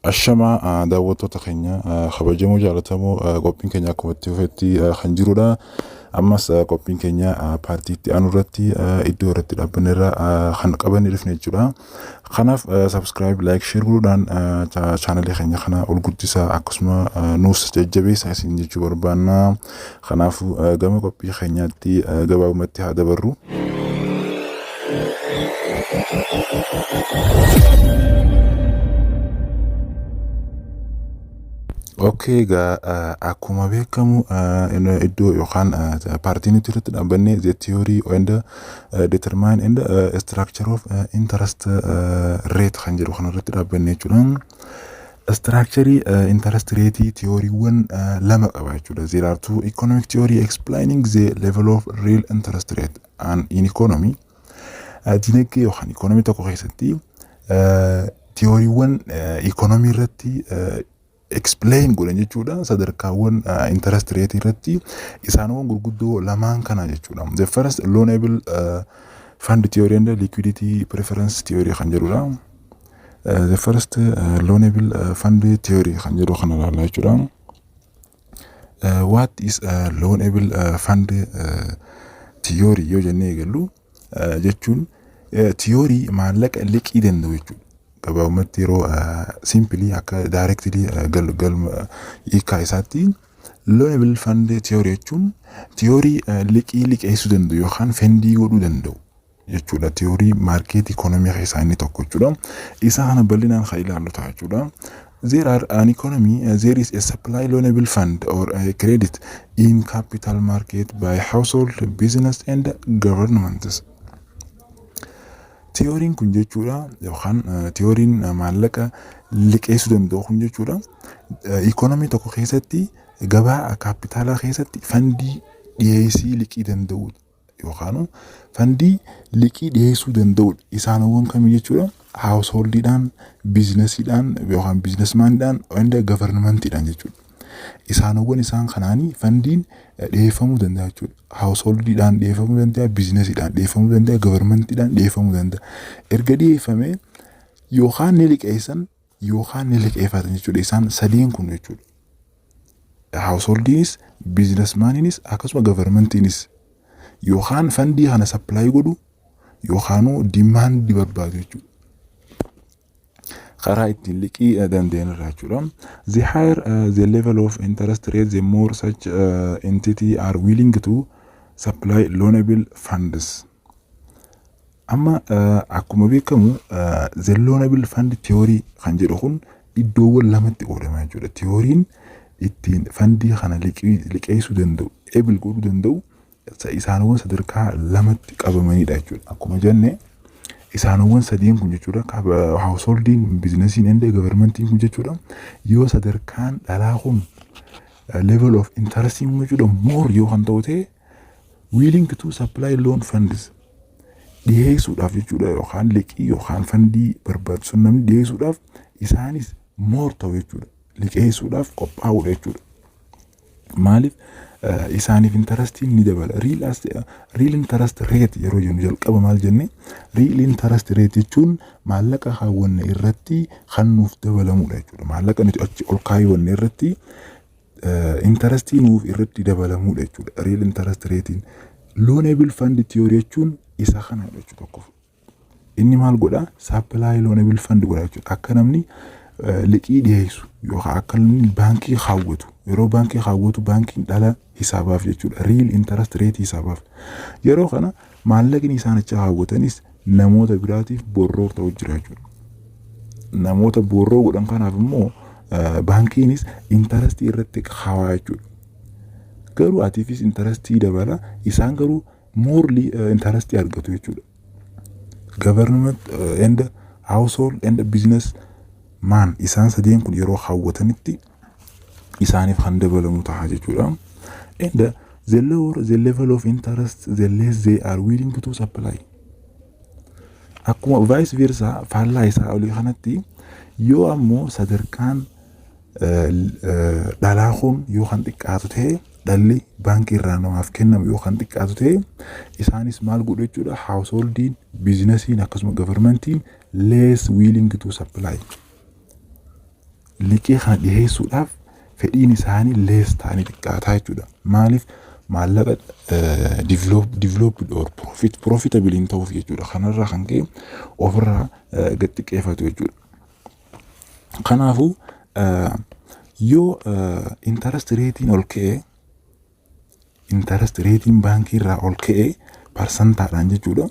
Ashamaa, daawwattoota keenya kabajamoo jaallatamoo, qophiin keenya akkuma itti fufetti kan jirudha. Ammas qophiin keenya paartii itti aanu irratti iddoo irratti dhaabbanne irra kan qabannee dhufne jechuudha. Kanaaf subscribe, like, share godhuudhaan chaanalee keenya kana ol guddisaa, akkasuma nuus jajjabeessaa isin jechuu barbaanna. Kanaafuu gama qophii keenyaatti gabaabumatti haa dabarru. Okay, egaa akkuma beekamu iddoo yookaan paartii nuti irratti dhaabbanne the theory and determine and structure of interest rate kan jedhu kana irratti dhaabbanne jechuudha. Structure interest rate theoryiiwwan lama qaba jechuudha. There are two economic theory explaining the level of real interest rate and in economy. Dinagdee yookaan economy tokko keessatti theoryiiwwan economy irratti explain godhan jechuudha. Sadarkaawwan interest rate irratti isaanowwan gurguddoo lamaan kana jechuudha. The first, loanable fund theory and liquidity preference theory kan jedhudha. The first, loanable fund theory kan jedhu kana ilaalla jechuudha. What is loanable fund theory yoo jennee eegallu jechuun theory maallaqa liqii danda'u jechuudha. Gabaabumatti yeroo simply akka directly galma hiikaa isaatti, loanable fund theory jechuun theory liqii liqeessuu danda'u yookaan fundii godhuu danda'u jechuudha. Theory market economy keessaa inni tokko jechuudha. Isa kana bal'inaan kan ilaallu ta'a jechuudha. There are an economy, there is a supply loanable fund or a credit in capital market by household, business and governments. Theoryiin kun jechuudha, yookaan theoryiin maallaqa liqeessuu danda'u kun jechuudha. Economy tokko keessatti gabaa kaapitaalaa keessatti fundii dhiyeessii liqii danda'u yookaan fundii liqii dhiyeessuu danda'udha. Isaanowwan kamii jechuudha? Householdiidhaan, businessiidhaan yookaan businessmaniidhaan and governmentiidhaan jechuudha. Isaanowwan isaan kanaanii fundiin dhiyeeffamuu danda'a jechuudha. Householdiidhaan dhiyeeffamuu danda'a, businessiidhaan dhiyeeffamuu danda'a, governmentiidhaan dhiyeeffamuu danda'a. Erga dhiyeeffamee yookaan ni liqeessan yookaan ni liqeeffatan jechuudha. Isaan sadiin kun jechuudha. Householdiinis, businessmaniinis akkasuma governmentiinis yookaan fundii kana supply godhu yookaanuu demandii barbaadu jechuudha. Karaa ittiin liqii danda'an jechuudha. The higher the level of interest rate, the more such entity are willing to supply loanable funds. Amma akkuma beekamu the loanable fund theory kan jedhu kun iddoowwan lamatti qoodama jechuudha. Theoryiin ittiin fundii kana liqeessuu danda'u, able godhuu danda'u, isaanowwan sadarkaa lamatti qabamanidha jechuudha. Akkuma jenne isaanowwan sadiin kun jechuudha, householdiin, businessiin and governmentiin kun jechuudha, yoo sadarkaan dhalaa kun, level of interest kun jechuudha, more yoo kan ta'u ta'e, willing to supply loan funds dhiyeessuudhaaf jechuudha, yookaan liqii yookaan fundii barbaachisu namni dhiyeessuudhaaf isaanis more ta'u jechuudha, liqeessuudhaaf qophaa'uudha jechuudha. Maaliif? Isaaniif interestiin ni dabala. Real interest rate yeroo jennu jalqaba maal jenne? Real interest rate jechuun maallaqa kaawwanne irratti kan nuuf dabalamudha jechuudha. Maallaqa nuti achi ol kaawwanne irratti interestii nuuf irratti dabalamudha jechuudha. Real interest ratein loanable fund theory jechuun isa kana jechuudha tokkoof. Inni maal godhaa? Supply loanable fund godha jechuudha. Akka namni liqii dhiyeessu yookaan akka namni baankii kaawwatu, yeroo baankii kaawwatu baankiin dhala hisaabaaf jechuudha. Real interest rate hisaabaaf. Yeroo kana maallaqni isaan achi kaawwatanis namoota biraatiif borrow ta'u jira jechuudha. Namoota borrow godhan kanaaf immoo baankiinis interestii irratti kaawaa jechuudha. Garuu atiifis interestii dabala, isaan garuu morely interestii argatu jechuudha. Government and household and business man isaan sadeen kun yeroo kaawwatanitti isaaniif kan dabalamu ta'a jechuudha. And the lower the level of interest, the less they are willing to supply. Akkuma vice versa, faallaa isaa olii kanatti, yoo ammoo sadarkaan dhalaa kun yoo kan xiqqaatu ta'e, dhalli baankii irraa namaaf kennamu yoo kan xiqqaatu ta'e, isaanis maal godhu jechuudha? Householdiin, businessiin akkasuma governmentiin less willing to supply. Liqii kana dhiheessuudhaaf fedhiin isaanii less ta'anii xiqqaataa jechuudha. Maaliif? Maallaqa developed or profitable hin ta'uuf jechuudha. Kanarraa kan ka'e ofirraa gad xiqqeeffatu jechuudha. Kanaafuu yoo interest rateiin ol ka'e, interest rateiin baankii irraa ol ka'e parsantaadhaan jechuudha.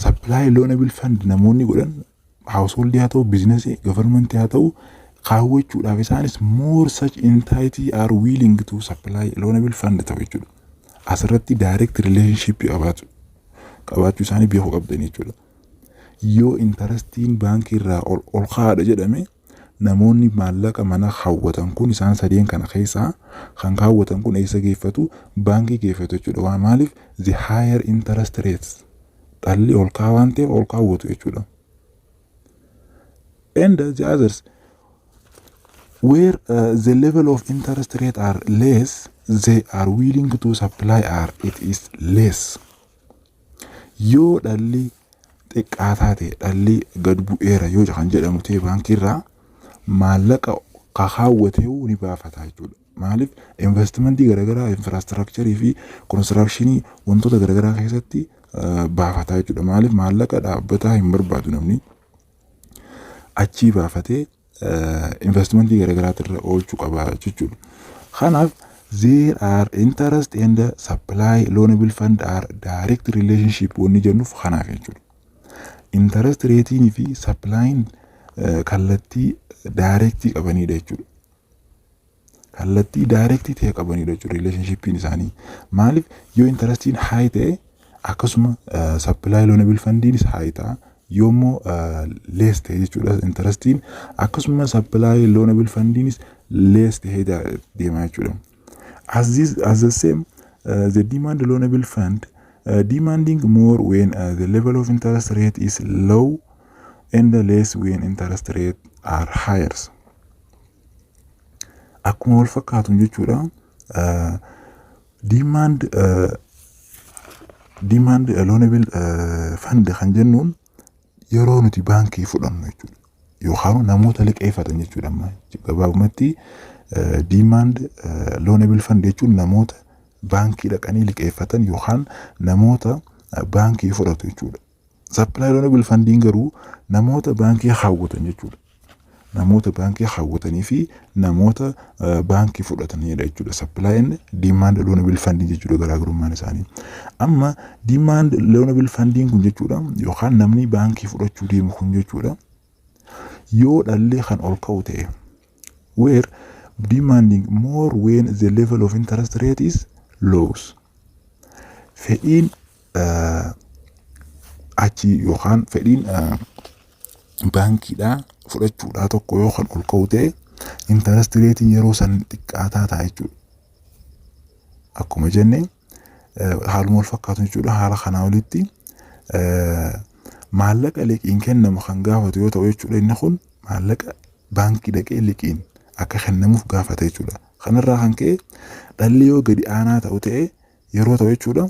Supply loanable fund namoonni godhan, household haa ta'u, businessii, governmentii haa ta'u, kaawwachuudhaaf isaanis more such entity are willing to supply loanable fund ta'u jechuudha. Asirratti direct relationship qabaachuu isaanii beekuu qabdan jechuudha. Yoo interestiin baankii irraa ol kaa'aadha jedhame, namoonni maallaqa mana kaawwatan kun, isaan sadeen kana keessaa kan kaawwatan kun, eessa geeffatu? Baankii geeffatu jechuudha. Waan maaliif? The higher interest rates, dhalli ol kaa'aa waan ta'eef ol kaawwatu jechuudha. And the others, where the level of interest rate are less, they are willing to supply are it is less. Yoo dhalli xiqqaataa ta'e, dhalli gad bu'eera yoo kan jedhamu ta'e, baankiirraa maallaqa kaawwatee ni baafata jechuudha. Maaliif? Investmentii garaagaraa, infrastructurii fi constructionii, wantoota garaagaraa keessatti baafata jechuudha. Maaliif? Maallaqa dhaabbataa hin barbaadu namni. Achii baafatee investmentii garaagaraatti irra oolchuu qaba jechuudha. Kanaaf there are interest and supply loanable fund are direct relationship wanni jennuuf kanaaf jechuudha. Interest rateiin fi supplyin kallattii directii qabanidha jechuudha. Kallattii directii ta'e qabanidha jechuudha relationshipiin isaanii. Maaliif? Yoo interestiin high ta'e, akkasuma supply loanable fundiinis high ta'a. Yoommoo less ta'e jechuudha interestiin, akkasuma supply loanable fundiinis less ta'ee deema jechuudha. As the same, the demand loanable fund demanding more when the level of interest rate is low and less when interest rate are higher. Akkuma wal fakkaatu jechuudha. Demand loanable fund kan jennuun yeroo nuti baankii fudhannu jechuudha. Yookaan namoota liqeeffatan jechuudha. Amma gabaabumatti demand loanable fund jechuun namoota baankii dhaqanii liqeeffatan yookaan namoota baankii fudhatu jechuudha. Supply loanable fundiin garuu namoota baankii kaawwatan jechuudha. Namoota baankii kaawwatanii fi namoota baankii fudhatanidha jechuudha. Supply and demand loanable funding jechuudha garaagarummaan isaanii. Amma demand loanable fundiin kun jechuudha, yookaan namni baankii fudhachuu deemu kun jechuudha. Yoo dhalli kan ol ka'u ta'e, where demanding more when the level of interest rate is low. Fedhiin achi yookaan fedhiin baankiidhaa fudhachuudhaa tokko yoo kan ol ka'u ta'e, interest rateiin yeroo san xiqqaataa ta'a jechuudha. Akkuma jenne, haaluma wal fakkaatu jechuudha. Haala kanaa olitti maallaqa liqiin kennamu kan gaafatu yoo ta'u jechuudha, inni kun maallaqa baankii dhaqee liqiin akka kennamuuf gaafata jechuudha. Kanarraa kan ka'e dhalli yoo gadi aanaa ta'u ta'e yeroo ta'u jechuudha,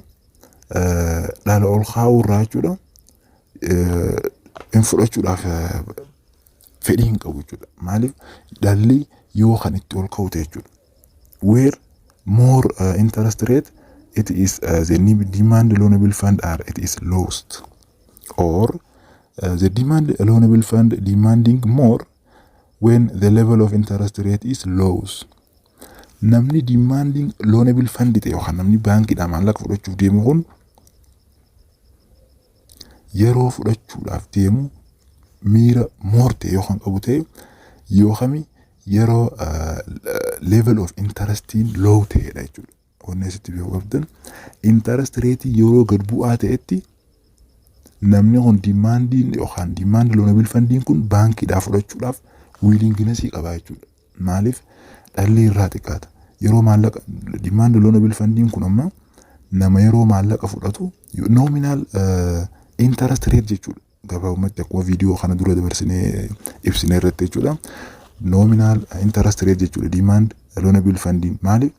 dhala ol kaa'uu irraa jechuudha hin fudhachuudhaaf fedhii hin qabu jechuudha. Maaliif? Dhalli yoo kan itti ol ka'u ta'e jechuudha. Where more interest rate it is, the demand loanable fund are it is lost, or the demand loanable fund demanding more when the level of interest rate is low. Namni demanding loanable fund ta'e yookaan namni baankiidhaa maallaqa fudhachuuf deemu kun, yeroo fudhachuudhaaf deemu miira more ta'e yoo kan qabu ta'e, yookaan yeroo level of interestiin low ta'edha jechuudha. Wanni asitti beekuu qabdan, interest rate yeroo gad bu'aa ta'etti namni kun demandiin yookaan demand loanable fundiin kun baankiidhaa fudhachuudhaaf willingnessii qaba jechuudha. Maaliif? Dhalli irraa xiqqaata. Yeroo maallaqa demand loanable fundiin kun amma nama yeroo maallaqa fudhatu nominal interest rate jechuudha. Gabaabumatti akkuma viidiyoo kana dura dabarsinee ibsine irratti jechuudha. Nominal interest rate jechuudha demand loanable fundiin. Maaliif?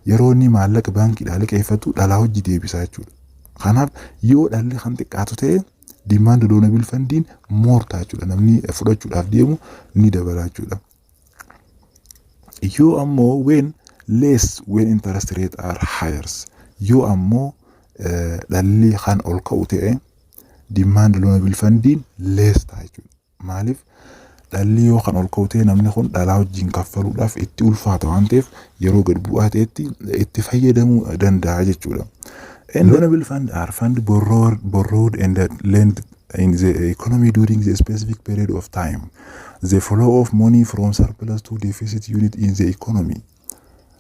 Yeroo inni maallaqa baankiidhaa liqeeffatu dhalaa hojii deebisaa jechuudha. Kanaaf yoo dhalli kan xiqqaatu ta'e, Demand loanable fundiin more ta'a jechuudha. Namni fudhachuudhaaf deemu ni dabala jechuudha. Yoo ammoo when less, when interest rate are higher, yoo ammoo dhalli kan ol ka'u ta'e, demand loanable fundiin less ta'a jechuudha. Maaliif? Dhalli yoo kan ol ka'u ta'e, namni kun dhalaa wajjin kaffaluudhaaf itti ulfaata waan ta'eef, yeroo gad bu'aa ta'etti itti fayyadamuu danda'a jechuudha. And loanable fund are fund borrowed and lent in the economy during the specific period of time. The flow of money from surplus to deficit unit in the economy.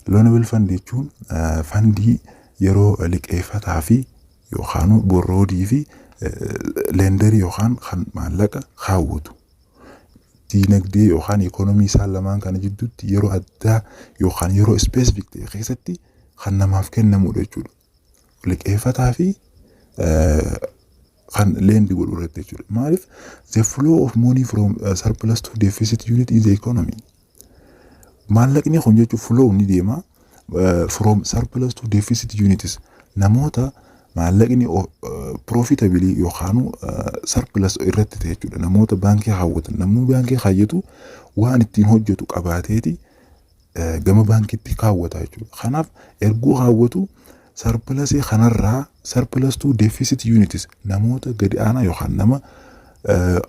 Loanable fund jechuun fundii yeroo liqeeffataa fi yookaan borrowedii fi lenderii yookaan kan maallaqa kaawwatu. Diinagdee yookaan economy isaan lamaan kana jidduutti yeroo addaa yookaan yeroo specific ta'e keessatti kan namaaf kennamudha jechuudha. Liqeeffataa fi kan lend godhu irratti jechuudha. Maaliif? The flow of money from surplus to deficit unit in the economy. Maallaqni kun jechuun flow ni deema from surplus to deficit units, namoota maallaqni profitable yookaan surplus irratti ta'e jechuudha. Namoota baankii kaawwatan, namni baankii kaayyatu waan ittiin hojjetu qabaateeti gama baankiitti kaawwata jechuudha. Kanaaf erguu kaawwatu, surplusii kanarraa surplus to deficit units, namoota gadi aanaa yookaan nama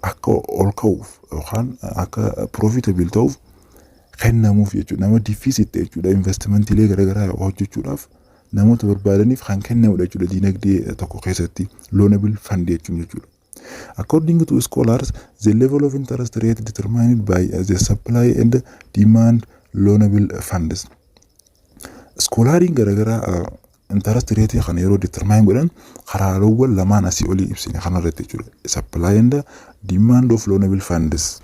akka ol ka'uuf yookaan akka profitable ta'uuf kennamuuf jechuudha. Nama deficit jechuudha, investmentiilee garaagaraa hojjechuudhaaf namoota barbaadaniif kan kennamudha jechuudha diinagdee tokko keessatti loanable fund jechuun jechuudha. According to scholars, the level of interest rate determined by the supply and demand loanable funds. Scholariin garaagaraa interest rate kana yeroo determine godhan karaaleewwan lamaan asii olii ibsine kanarratti jechuudha. Supply and demand of loanable funds.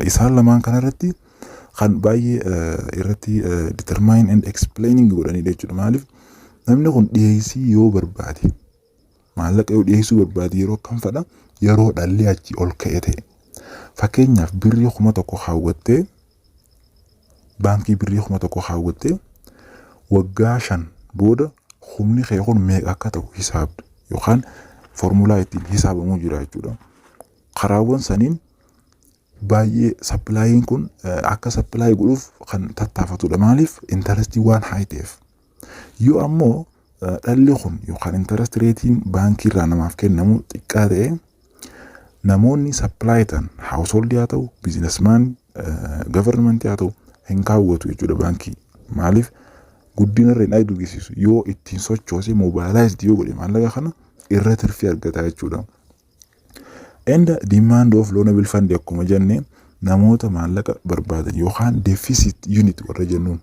Isaan lamaan kanarratti kan baay'ee irratti determine and explaining godhanidha jechuudha. Maaliif? Namni kun dhiyeessii yoo barbaade, maallaqa yoo dhiyeessuu barbaade, yeroo kam fedha? Yeroo dhalli achi ol ka'e ta'e. Fakkeenyaaf, birrii 1000 kaawwattee, baankii birrii 1000 kaawwattee, waggaa 5 booda humni kee kun meeqa akka ta'u hisaabda yookaan foormulaa ittiin hisaabamuu jira jechuudha. Karaawwan saniin baay'ee supplyiin kun akka supply godhuuf kan tattaafatudha. Maaliif? Interestii waan high ta'eef. Yoo ammoo dhalli kun yookaan interest rateiin baankii irraa namaaf kennamu xiqqaa ta'e, namoonni supply ta'an, householdii haa ta'u, businessman, governmentii haa ta'u, hin kaawwatu jechuudha baankii. Maaliif? Guddina irra hin argisiisu. Yoo ittiin sochoose, mobilized yoo godhe, maallaqa kana irra tirfii argata jechuudha. And demand of loanable fund, akkuma jenne, namoota maallaqa barbaadan yookaan deficit unit warra jennuun.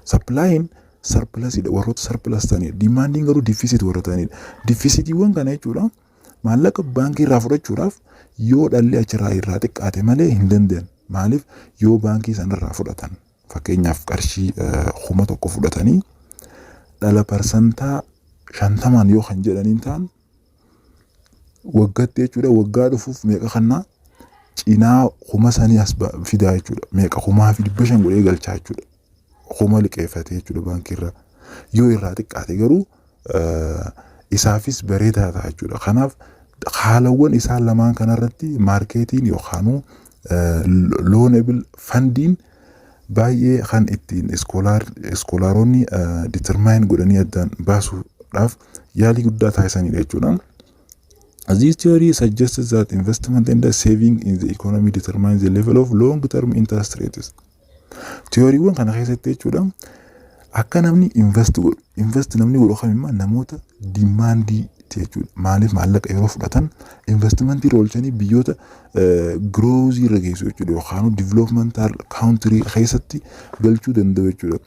Supplyiin surplusidha, warroota surplus ta'anidha. Demandiin garuu deficit warra ta'anidha. Deficitiiwwan kana jechuudha, maallaqa baankii irraa fudhachuudhaaf yoo dhalli achirraa irraa xiqqaate malee hin danda'an. Maaliif? Yoo baankii sanarraa fudhatan, fakkeenyaaf qarshii 1000 fudhatanii dhala 50%n yoo kan jedhaniin ta'an waggaatti jechuudha, waggaa dhufuuf meeqa kannaa cinaa kuma sanii as fidaa jechuudha. Meeqa? 1500 godhee galchaa jechuudha. 1000 liqeeffatee jechuudha baankiirraa. Yoo irraa xiqqaate garuu isaafis bareedaa ta'a jechuudha. Kanaaf haalawwan isaan lamaan kanarratti marketiin yookaanuu loanable fundiin baay'ee kan ittiin scholaronni determine godhanii addaan baasuudhaaf yaalii guddaa taasisanidha jechuudha. This theory suggests that investment and saving in the economy determines the level of long-term interest rates. Theoryiiwwan kana keessatti jechuudha, akka namni invest godhu, invest namni godhu kamimmaa namoota demandii jechuudha. Maaliif? Maallaqa yeroo fudhatan investmentii irra oolchanii biyyoota growthii irra geessu jechuudha yookaan developmental country keessatti galchuu danda'u jechuudha.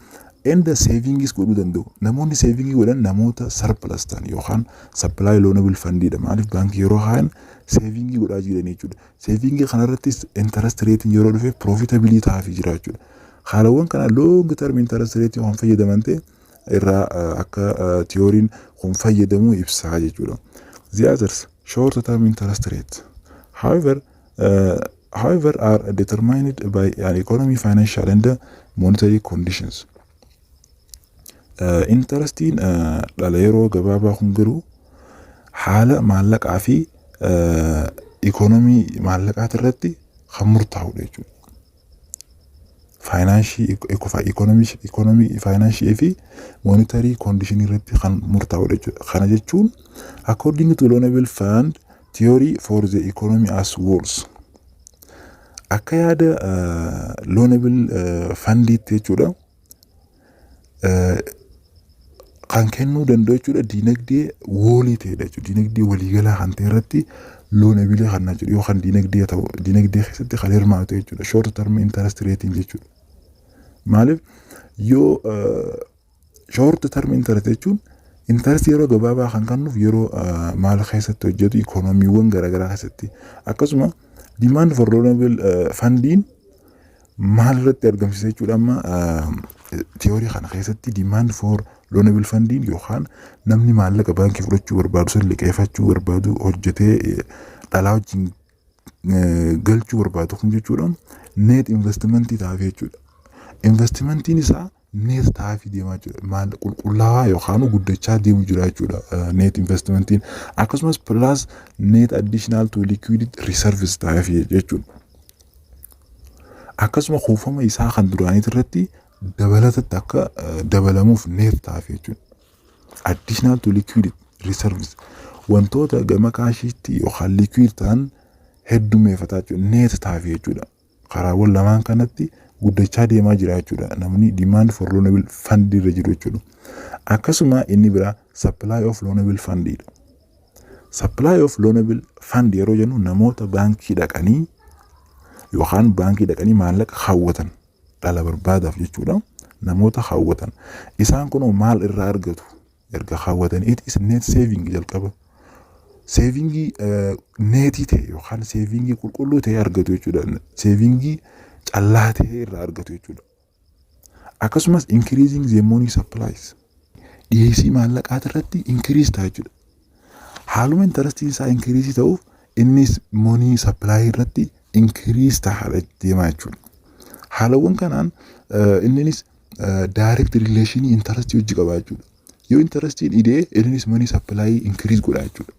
And savingis godhuu danda'u. Namoonni savingii godhan namoota surplus ta'an yookaan supply loanable fundiidha. Maaliif? Baankii yeroo kaayan savingii godhaa jiran jechuudha. Savingii kanarrattis interest rateiin yeroo dhufe profitable ta'aafii jira jechuudha. Haalawwan kana long term interest rate waan fayyadaman ta'e irraa akka theoryiin kun fayyadamu ibsaa jechuudha. The others, short term interest rate, however, are determined by an economy financial and monetary conditions. Interestiin dhala yeroo gabaabaa kun garuu Haala maallaqaa fi ikoonomii maallaqaati irratti kan murtaa'udha jechuudha. Financial economy financial fi monetary condition irratti kan murtaa'udha jechuudha. Kana jechuun, according to loanable fund theory for the economy as wholes. Akka yaada loanable fundiitti jechuudha. Kan kennuu danda'u jechuudha, diinagdee wholeii ta'edha jechuudha. Diinagdee waliigalaa kan ta'e irratti loanable kan jechuudha, yookaan diinagdee ta'u, diinagdee keessatti kan hirmaatu jechuudha. Short term interest rating jechuudha. Maaliif yoo short term interest jechuun interest yeroo gabaabaa kan kennuuf yeroo maal keessatti hojjetu, ikoonomiiwwan garaagaraa keessatti. Akkasuma demand for loanable fundiin maal irratti argamsiisa jechuudha? Amma theory kana keessatti demand for loanable fundiin yookaan namni maallaqa baankii fudhachuu barbaadu sun, liqeeffachuu barbaadu, hojjetee dhalaa wajjin galchuu barbaadu kun jechuudha, net investmentii ta'aaf jechuudha. Investmentiin isaa net ta'aafii deemaa jechuudha. Maal qulqullaa'aa yookaan guddachaa deemu jira jechuudha net investmentiin. Akkasumas plus net additional to liquidity reserves ta'aaf jechuudha. Akkasuma kuufama isaa kan duraanii irratti dabalatatti akka dabalamuuf net ta'aaf jechuudha. Additional to liquidity reserves, wantoota gama cashiitti yookaan liquid ta'an heddummeeffataa jechuudha. Net ta'aaf jechuudha. Karaawwan lamaan kanatti guddachaa deemaa jira jechuudha. Namni demand for loanable fund irra jiru jechuudha. Akkasuma inni biraa supply of loanable fund dha. Supply of loanable fund yeroo jennu, namoota baankii dhaqanii yookaan baankii dhaqanii maallaqa kaawwatan dhala barbaadaaf jechuudha. Namoota kaawwatan. Isaan kun maal irraa argatu? Erga kaawwatan, it is net saving jalqaba. Savingii netii ta'e yookaan savingii qulqulluu ta'e argatu jechuudha. Savingii callaa ta'e irraa argatu jechuudha. Akkasumas increasing the money supplies. Dhiyeessii maallaqaa irratti increase ta'a jechuudha. Haaluma interestiin isaa increase ta'uuf innis money supply irratti increase ta'aa deemaa jechuudha. Haalawwan kanaan innis direct relation interest hojii qaba jechuudha. Yoo interestiin idee, innis money supply increase godha jechuudha.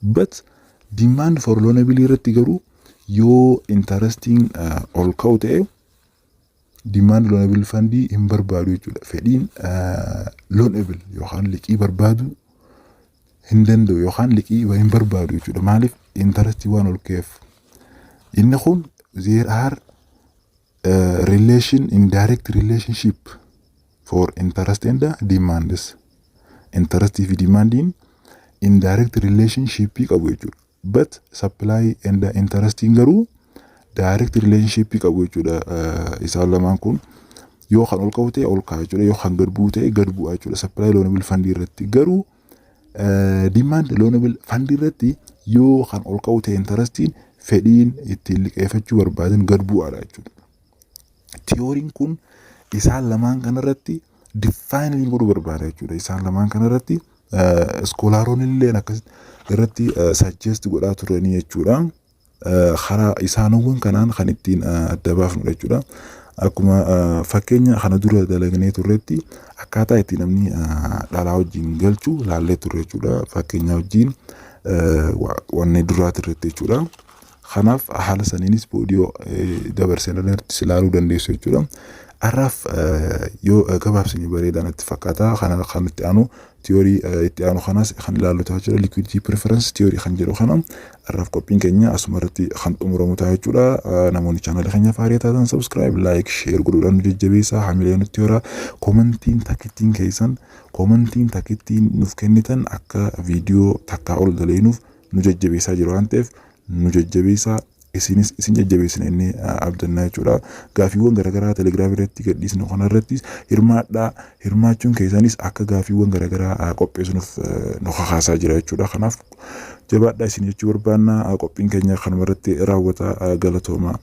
But demand for loanable irratti garuu yoo interestiin ol ka'u ta'e, demand loanable fundii hin barbaadu jechuudha. Fedhiin loanable yookaan liqii barbaadu hin danda'u yookaan liqii hin barbaadu jechuudha. Maaliif? Interestii waan ol ka'eef. Inni kun there are relation, indirect relationship for interest and demands. Interestii fi demandiin indirect relationship qabu jechuudha. But supply and interestiin garuu direct relationship qabu jechuudha. Isaan lamaan kun yoo kan ol ka'u ta'e ol ka'a jechuudha. Yoo kan gad bu'u ta'e gad bu'a jechuudha. Supply loanable fund irratti garuu demand loanable fund irratti yoo kan ol ka'u ta'e interestiin, fedhiin ittiin liqeeffachuu barbaadan gad bu'aadha jechuudha. Theoryn kun isaan lamaan kanarratti define godhuu barbaada jechuudha. Isaan lamaan kanarratti scholaroonni illee akkas irratti suggest godhaa turanii jechuudha. Karaa isaanowwan kanaan kan ittiin adda baafnudha jechuudha. Akkuma fakkeenya kana dura dalagnee turretti, akkaataa itti namni dhalaa wajjin galchu laallee turre jechuudha. Fakkeenya wajjin wanni duraati irratti jechuudha. Kanaaf haala saniinis viidiyoo dabarsee irrattis ilaaluu dandeessu jechuudha. Har'aaf yoo gabaabsine bareedaa natti fakkaata. Kana kan itti aanu, theory itti aanu kanas kan ilaallu ta'a jechuudha. Liquidity preference theory kan jedhu kana har'aaf qophiin keenya asuma irratti kan xumuramu ta'a jechuudha. Namoonni chaanala keenyaaf haaraa taatan subscribe, like, share godhuudhaan nu jajjabeessaa. Hamilee nutti horaa. Commentiin takkittiin keessan, commentiin takkittiin nuuf kennitan akka viidiyoo takkaa ol daleenuuf nu jajjabeessaa jiru waan ta'eef, nu jajjabeessaa. Isinis isin jajjabeessina inni abdannaa jechuudha. Gaafiiwwan garaagaraa Telegiraamii irratti gadhiisnu kanarrattis hirmaadhaa. Hirmaachuun keessanis akka gaafiiwwan garaagaraa qopheessuuf nu kakaasaa jira jechuudha. Kanaaf jabaadhaa isin jechuu barbaanna. Qophiin keenya kanuma irratti raawwata, galatooma.